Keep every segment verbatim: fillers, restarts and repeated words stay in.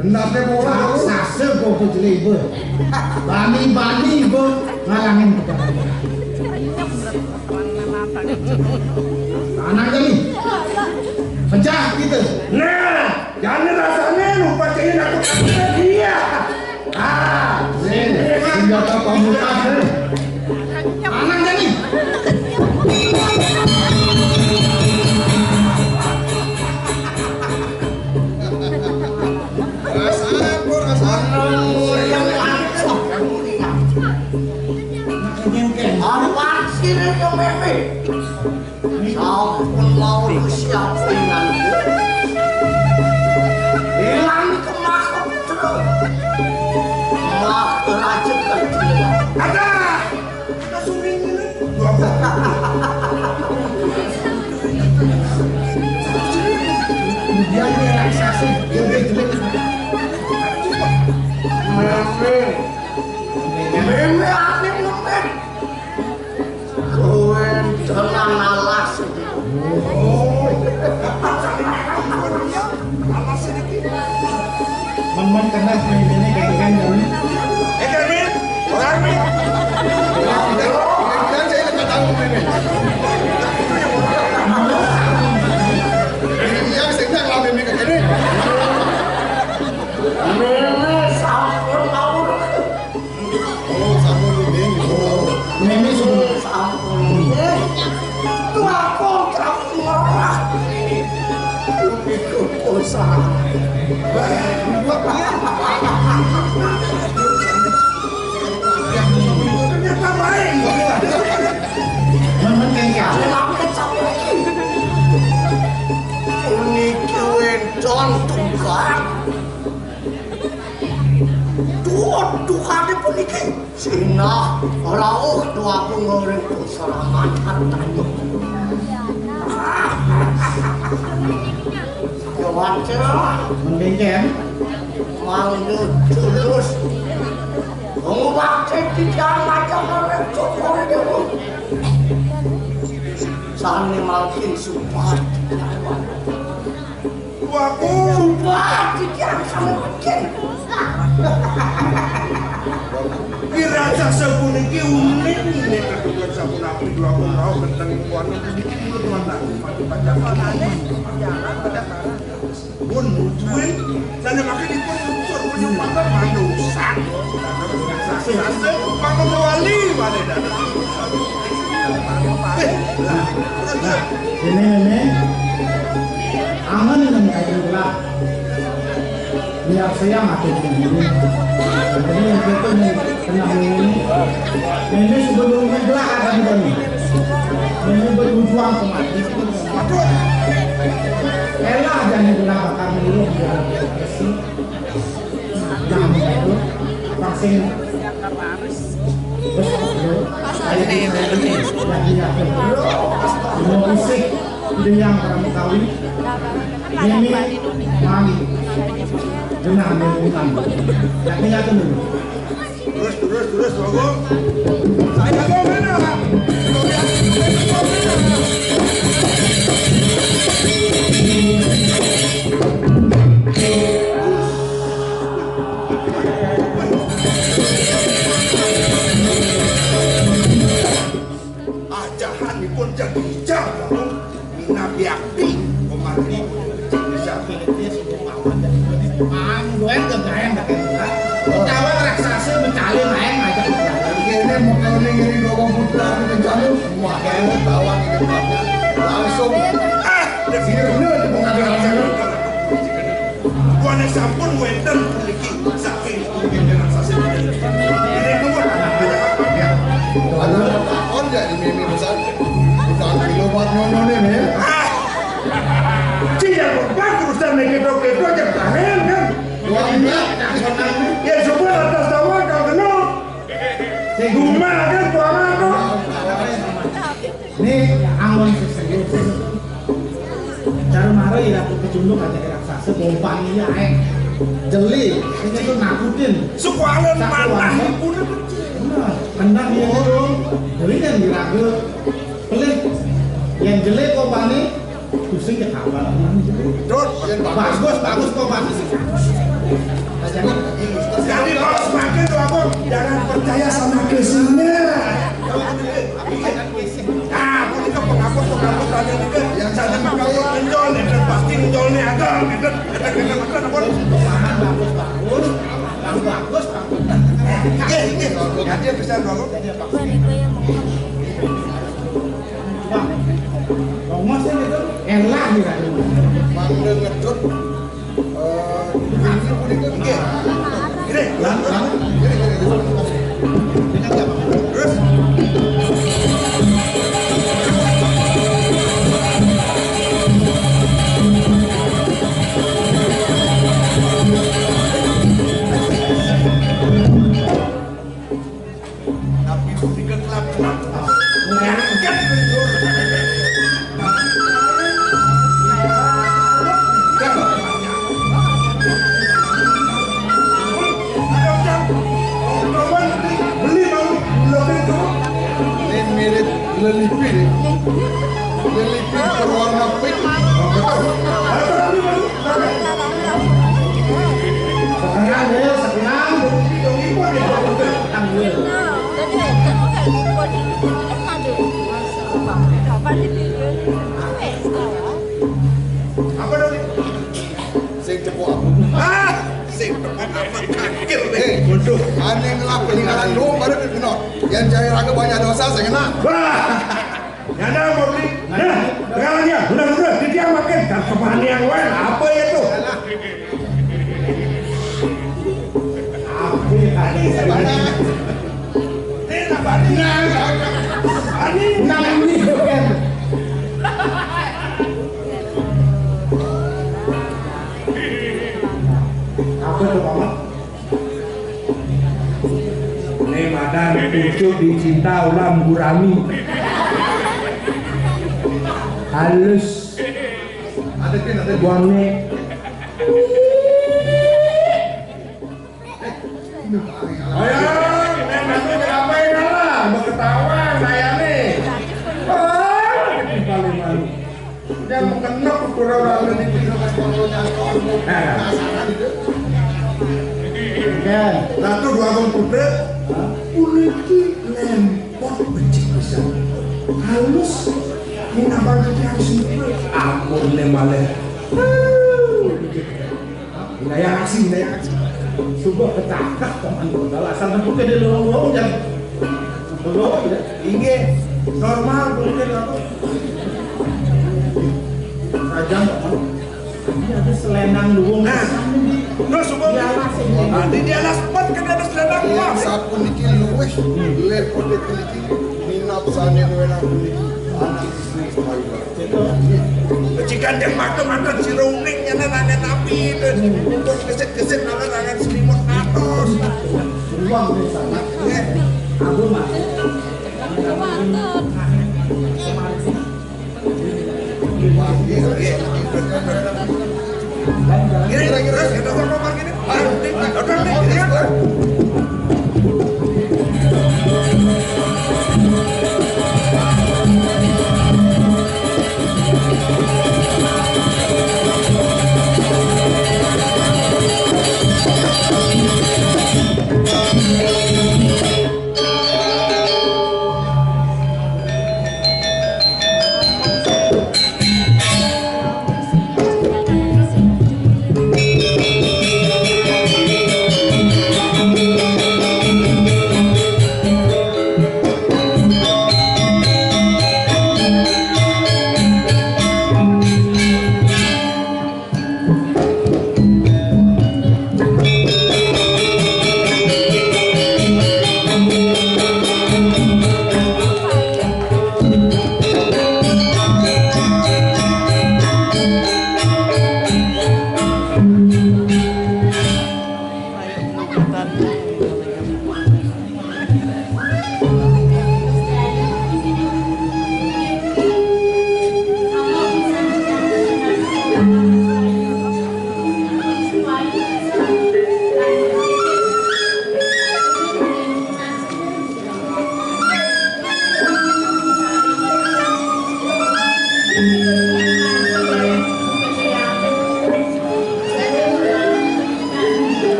Hendaknya bola. Raksasa gogo jelé iba. Bani-bani iba ngalangin kita. Anak jadi. Pecah kita. Nah, jani rasané nu pacain aku takut dia. Ah, sini, senjata pamungkas, nih. Anak jadi. Perasaan, gua perasaan. Anu, yang langsung. Anu, pancing itu, Meme. Sampun mau siap dengan. Hilang ke makhluk terus. Malah kerajaan. Ada. Kemudian relaksasi, dia udah jelek. Meme. Meme, aneh, meme. Kowe tenan alas. Men-men kena ini kayak kan, kan. Eh, Kermin, orang Min. Yang saya nggak tahu, Min. Yang saya nggak tahu, Min, kayak gini. Meme sampun tahu. Oh, sampun ini. Meme sudah. Sampun. Eh, tuh aku kamu ngerak. Ikut usaha. Ternyata lain. Meme kayak. Kenapa sampai ini? Ini kuen contoh. Duh, duhane puniki. Sinah, rauh tuaku ngoring serangan. Ya, wajar. Mending, kan? Mangga tulus. Wong wajar tidak macam orang cokor itu. Sane mangkin sumpah. Waku. Sumpah, titiang sami mangkin. Ki raksasa puniki uning, uning kedudukan sampun apik, waku rauh genteng kuwana puniki mulut wantah pati pacang wanane jalan pada karang. Pun mujuin, sane mangkin dipun unsur penyumpatan manusan. Raksasa, mangga wali, wali dados. Eh, lah, terus, terus. Ini, ini. Angen nang kayu lah. Niat saya mati di sini. Jadi yang itu nih, tenang ini. Ini sebelumnya gelak akan kami. Ini berjuang kemati. Elah, jangan gelak akan dulu, biar bersih. Jangan itu. Vaksin. Terus, ayo, ayo, ayo, ayo, ayo, ayo. Musik. Ida Hyang Parama Kawi. Yéné mami. Genah mimpunan. Yakin, yakin dulu. Terus, terus, terus, monggo. Saya mau mana? Ajahanipun jagi hijau, Minab yakti, pematri, bisa pilih semua lawan dan main, gue ke gaen, utawa raksasa mencalin lain aja. Ini mau keliling dari Gogo Putra, kita jalur, wah, kawan ini, Pak. Langsung, ah, Sirna di pengadilan. Buane sampun wénten puniki saking pemimpin raksasa. Ini nuwun. Ada takon ya di mimi pesan. Bukan kilowatt nyono nih, ya. Ah. Cing ya, Pak, urusan nek ketok-ketok aja karen, kan? Wah, iya. Ya, coba atas tawar kalau kena. Sing gumah kan, tuangan kok. Ini angon sesungguh. Cara mara ya aku kecunduk aja ke raksasa, bompang iya, eh. Jeli, ini tuh nakutin. Sekualan manah pun. Bener, kena dia tuh. Jeli kan diraga. Pelih. Yang jeli bompang nih. Pusing ya kapan? Dot, yang bagus. Bagus, bagus, kok bagus. Jadi, kalau semakin tuh, Abang, jangan percaya sama casingnya. Nah, aku itu pengaku, pengaku tadi itu yang saya pengaku menjual, itu pasti menjual nih, ada, gitu. Kita, kita, kita, apa? Bagus, bagus. Bagus, bagus. Iya, iya. Jadi, bisa dulu. Jadi, apa? Wah, itu yang mau ngomong. Nah, ngomong sih gitu. Elah, gitu. Mangga ngecut. Eh, ini pun itu, iya. Ini, lan, lan. Ini, ini, ini. Terus. Tapi tiga kelap-kelap. Ngangkat. Beli malu, lo itu. Ini mirip lelipi. Lelipi berwarna pink. Ada beli malu. Apa dong? Sing cepok apa? Ah, sing cepok apa? Kagir deh. Eh, waduh, aneh ngelak pelingkaran dong, baru kena. Yang cari raga banyak dosa, saya kena. Wah. Nyanda mau beli. Nah, sekarang ya, udah, udah, dia makin. Dan kemanian, wen, apa ya tuh? Apa ya tadi? Ini apa nih? Nah, ini bukan. Apa tuh, Mama? Ini madan pucuk dicinta ulam gurami. Halus. Ada kan, ada buangnya. Ayo, ini ngapain lah? Mau ketawa saya nih. Ah, ini paling malu. Udah mau kenok, kurang lama dikit. Nah. Kan. Ratu Dwagung Putra, puniki lempot becik pisan. Halus, minabang dadi halus. Ampun, ne malih. Daya aksi, daya aksi. Coba kecakap, teman. Kalau asal nepuk ke dia lorong-lorong, jangan. Lorong, ya. Inggih, normal, mungkin apa? Saja, Pak. Ini ada selendang luwung. Nah, terus, Pak. Di alas ini. Nanti di alas empat kan ada selendang. Iya, wah. Sapu niki luwih, lepot niki. Minap sane luwih nang niki. Anak istri semayu. Cikan yang makan-makan si Runing, ya, nangen api itu. Untuk gesit-gesit, nangen, nangen selimut atas. Ruang di sana. Eh. Aku masuk.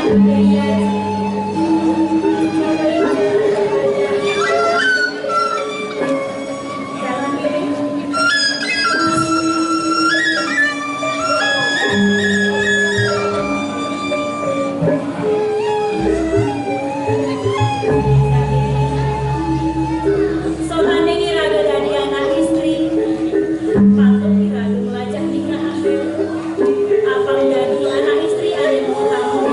Sohane iraga dadi anak istri, patut iraga nglajah ningehake. Apang dadi anak istri ane utama.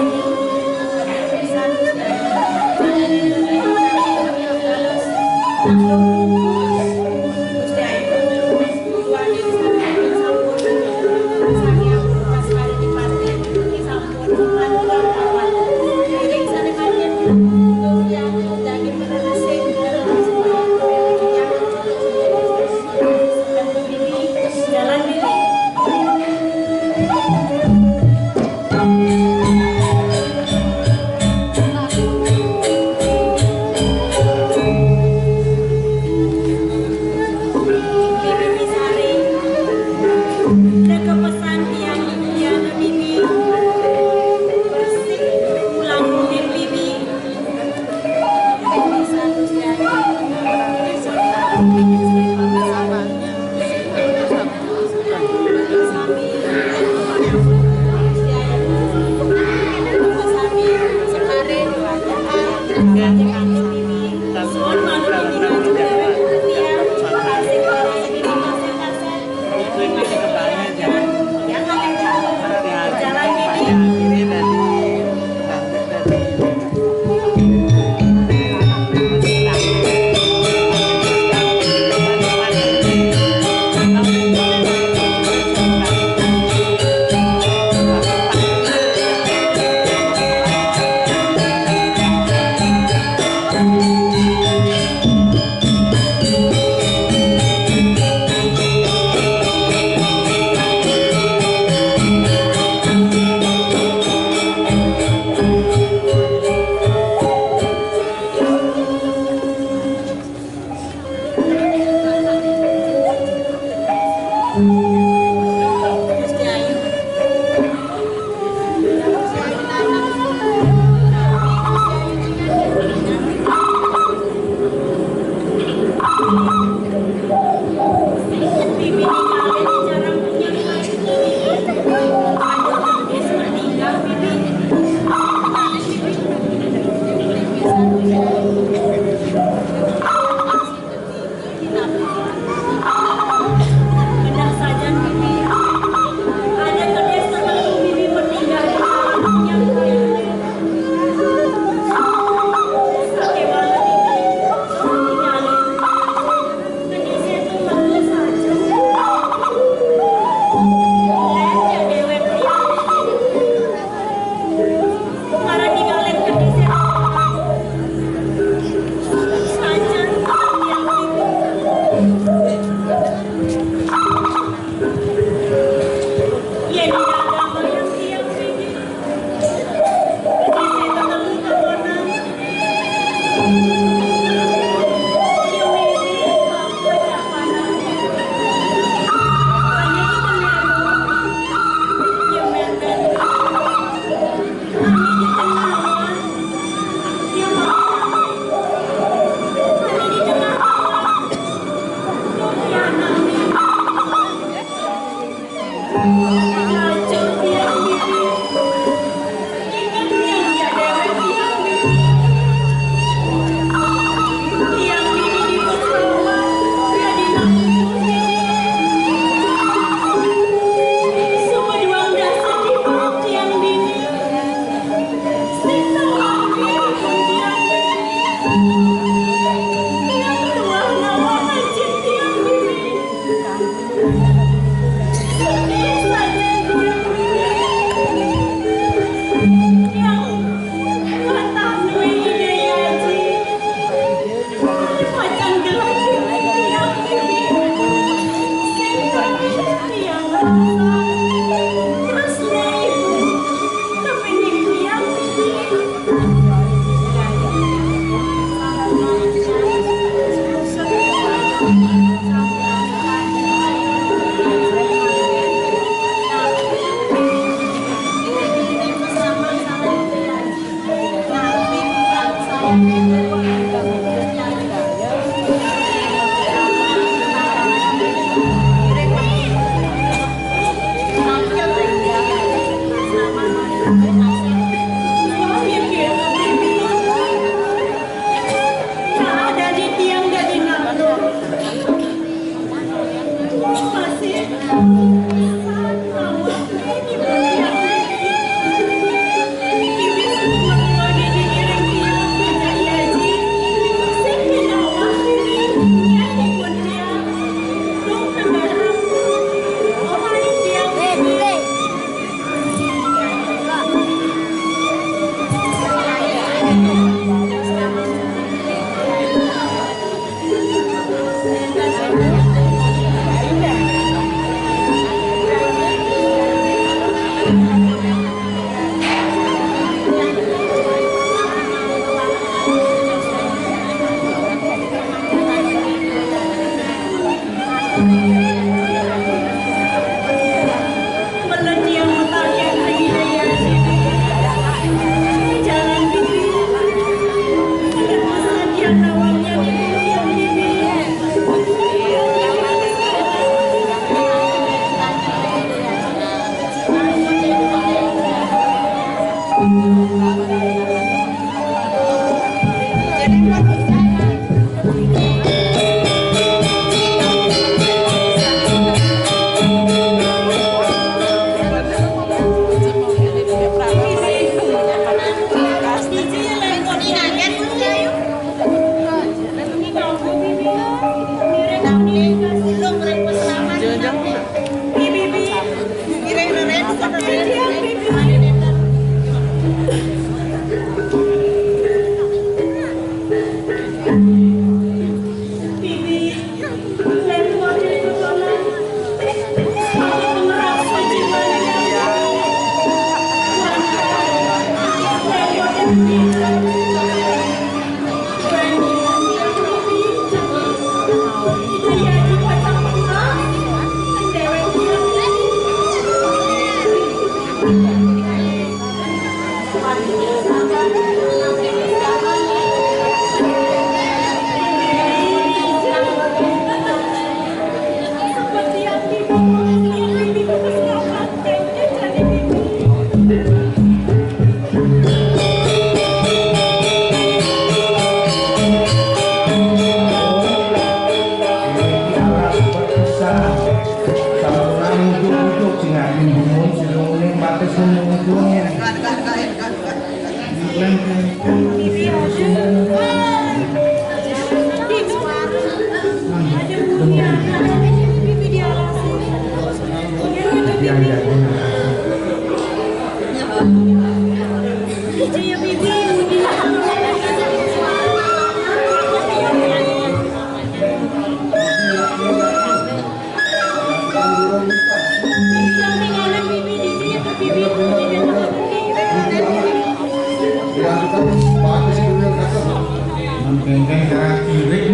Mengkengkeng cara kirik.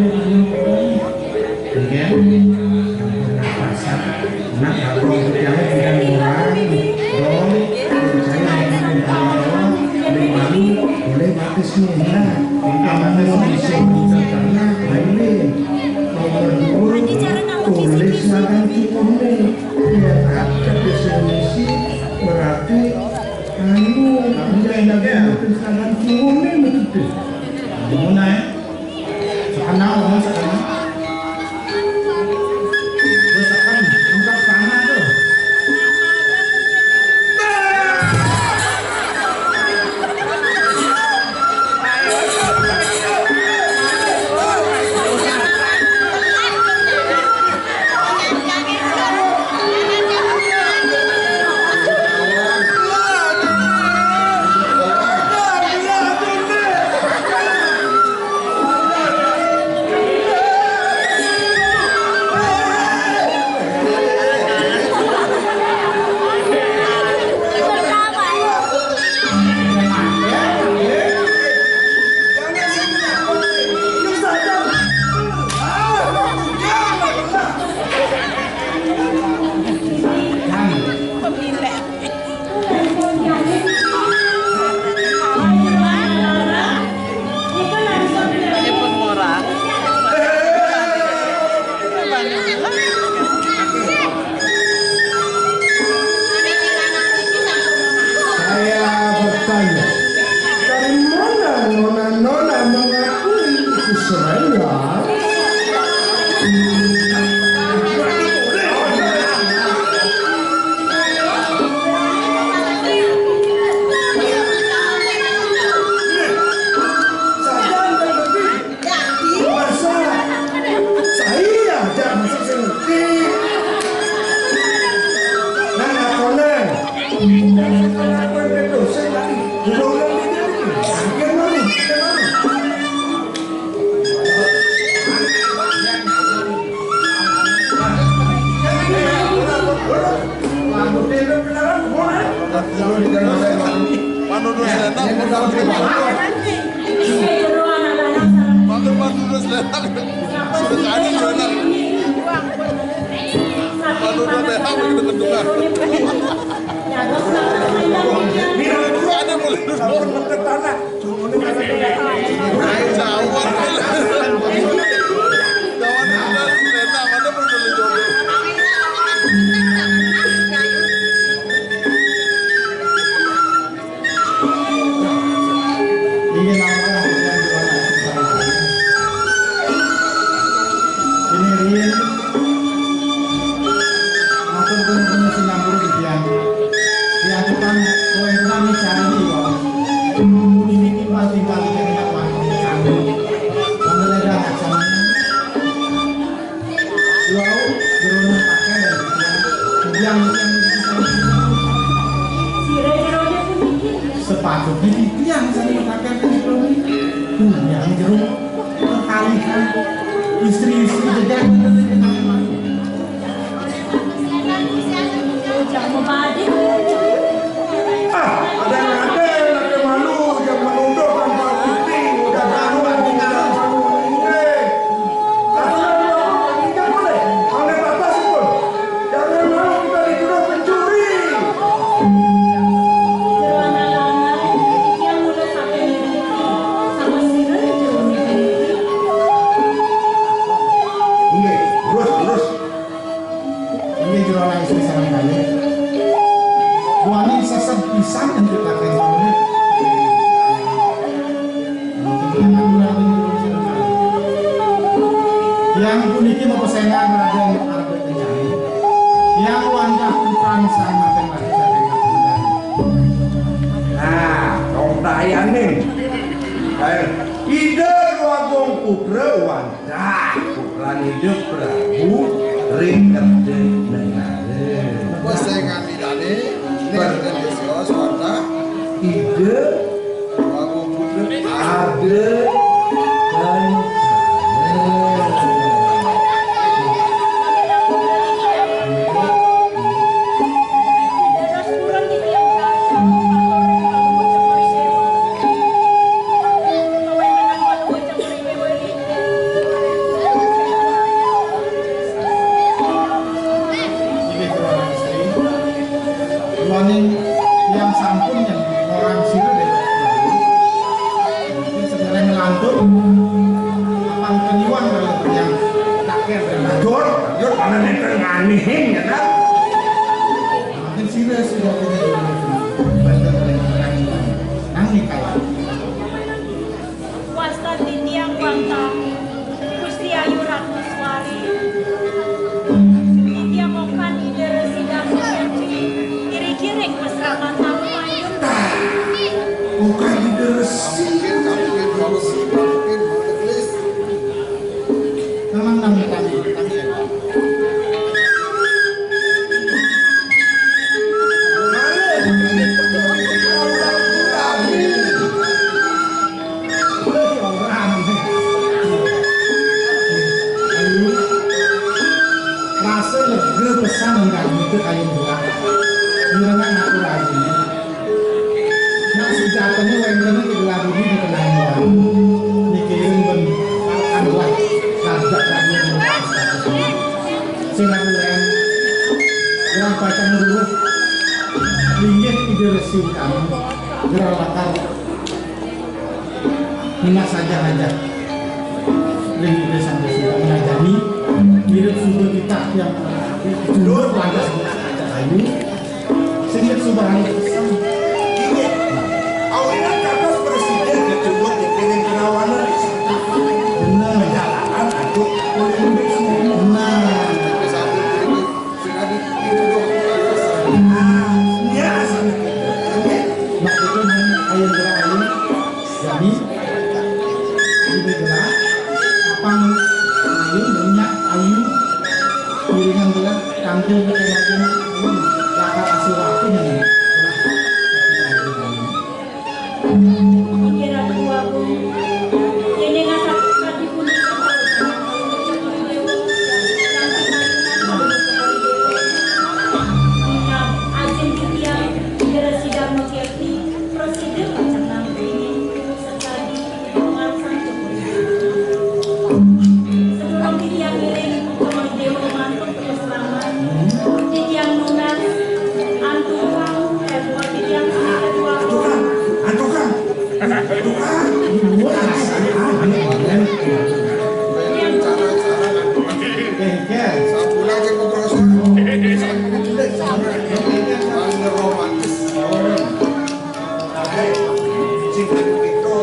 Mungkin pasar nak abang yang bukan orang dong, saya yang bukan orang dong, boleh malu, boleh batis nih, nah, kita matis di sini karena ini nomor dua, tulis makan cukup nih, biar ada definisi berarti anu, nggak ada tulis makan cukup nih begitu. Mau naik? Sakana, ngomong sakana. Wis sakana, engkep tangan tuh. Saya bertanya, dari mana nona-nona mengakui itu semua? Masa saya aja masa saya ngerti. Nah, ngakonan. Ngakonan dosen tadi. Belum lagi dia nih. Dia malu, dia malu. Manut wis enak, manut wis enak. Sudah ada yang enak. Manut wis enak, begitu kedengar. Ini ada mulai dulu. Jauhan. Jauhan, enak, mana perlu jodoh. Inggih nampung titiang Jero Anak Istri sareng sami. Ini riyin, matur nuwun sinampura titiang. Diaturang kawéntenan cari wau. Puniki timpal-timpal ingkang nyapan kanggo. Wonten ingkang laksananya. Wau, Jero Anak Pakén. Titiang, titiang, titiang. Sira Jero Anak puniki. Sepatutnya titiang sami pakén puniki. Titiang Jero. Kalihan istri-istri jejer. Ah, ada yang ada, ada malu, yang menunduk tanpa putih, udah tahu, ada yang malu, eh. Jangan malu, kita dituduh pencuri. Jero Anak Lanang, titiang mula saking ngriki. Sampun sira Jero Anak puniki? Inggih, terus, terus. Inggih, Jero Anak Istri sareng kalih. Wani sesed pisan nentutaken. Yang puniki mapesengan Raden Arga Kencana. Yang wantah putran sang Raden Raden Arga Kencana. Nah, dong dayaning. Ida Dwagung Putra wantah putran Ida Prabu ring kerja negara. Pesengan idane, ning Ida Wantah. Ida Ada dan Inggih, Tuan Istri. Duaning yang sampun yang orang sira dewek. Mungkin sekarang ngelantur, apan keniwan kalau yang taker dan lanjut, lanjut, mana nenten nganihin, ya kan? Mungkin sira sudah punya banten oleh orang yang nang nikah. Wasta titiang wantah Gusti Ayu Ratnaswari. Titiang okan Ida Resi Dharma Puji, ngiring-iring pasraman Dharma Ayu. Okan Ida Resi. Memang nami kami, kami ya. Ayu, rasa lega pesan enggak gitu kayu buah. Nyenengan aku lagi. Nak sujatane wénten ing gelah bumi di tengah iwang. Niki ring ben adalah sabda kami. Sing aku len, gerah pacang ruruh. Linggih Ida Resi Utama, gerah lakar minat saja aja. Ring Ida Sang Resi menajani, mirip sudah kita yang dulur lantas ayu. Sing subahane pisan. Inggih. Awinan kados presiden kecuwet dipingin kerawanan. Bener. Penjalaan aduk kulit. Bener. Nah, ya, asal. Inggih. Mak itu nih, ayo gerak ayo. Jadi, ini gerak, apang ayu, minyak ayu, piringan gerak, tampil pakai lagi, ini bakal hasil waktunya nih. Gerak. Inggih Ratu Agung, déning asal punika ajeng titiang Ida Resi Dharma Kirti, prasida pacang nampi sekadi. Sedurung titiang ngiring Rama Dewa mantuk terus laman, titiang nunas antukan, eh, bukan titiang sami ketua. Antukan, antukan, antukan. Wah, aneh, aneh. Sampulan sing keprosok. Sampulan sing keprosok. Romantis. Sing anu itu.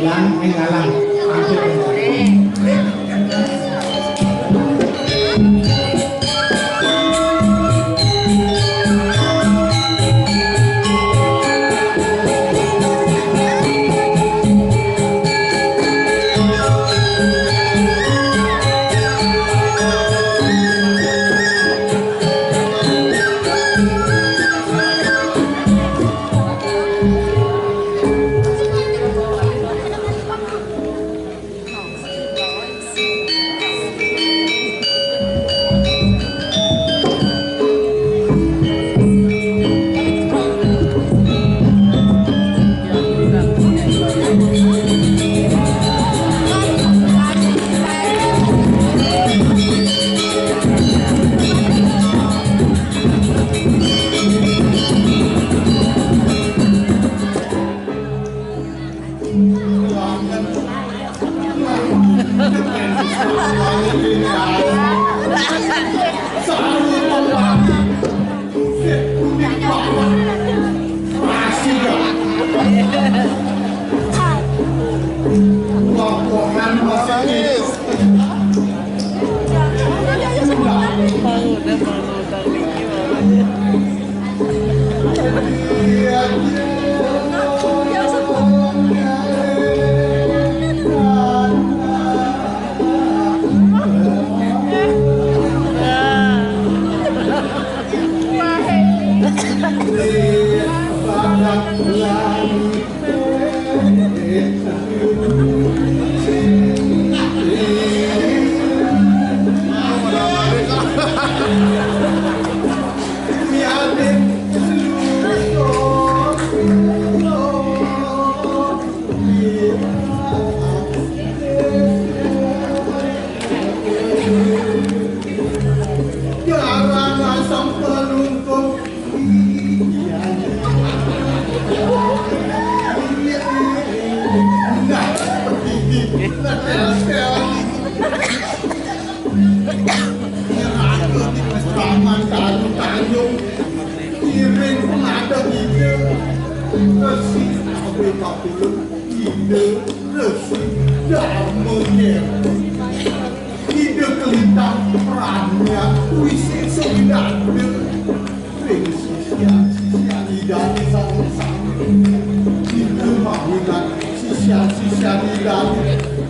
Lan ing alam. Garang asam pelungkung. Nah, ini. Nah, Nyerahke di wis paman tanggung-tanggung. Ngiring pun ada ide. Resi kabeh kapulung ide. Resi dharma nyepi. Ide kelintang pranya wisi sing ide. Ring sisian-sisian idane sami-sami. Ide mawinan sisian-sisian idane.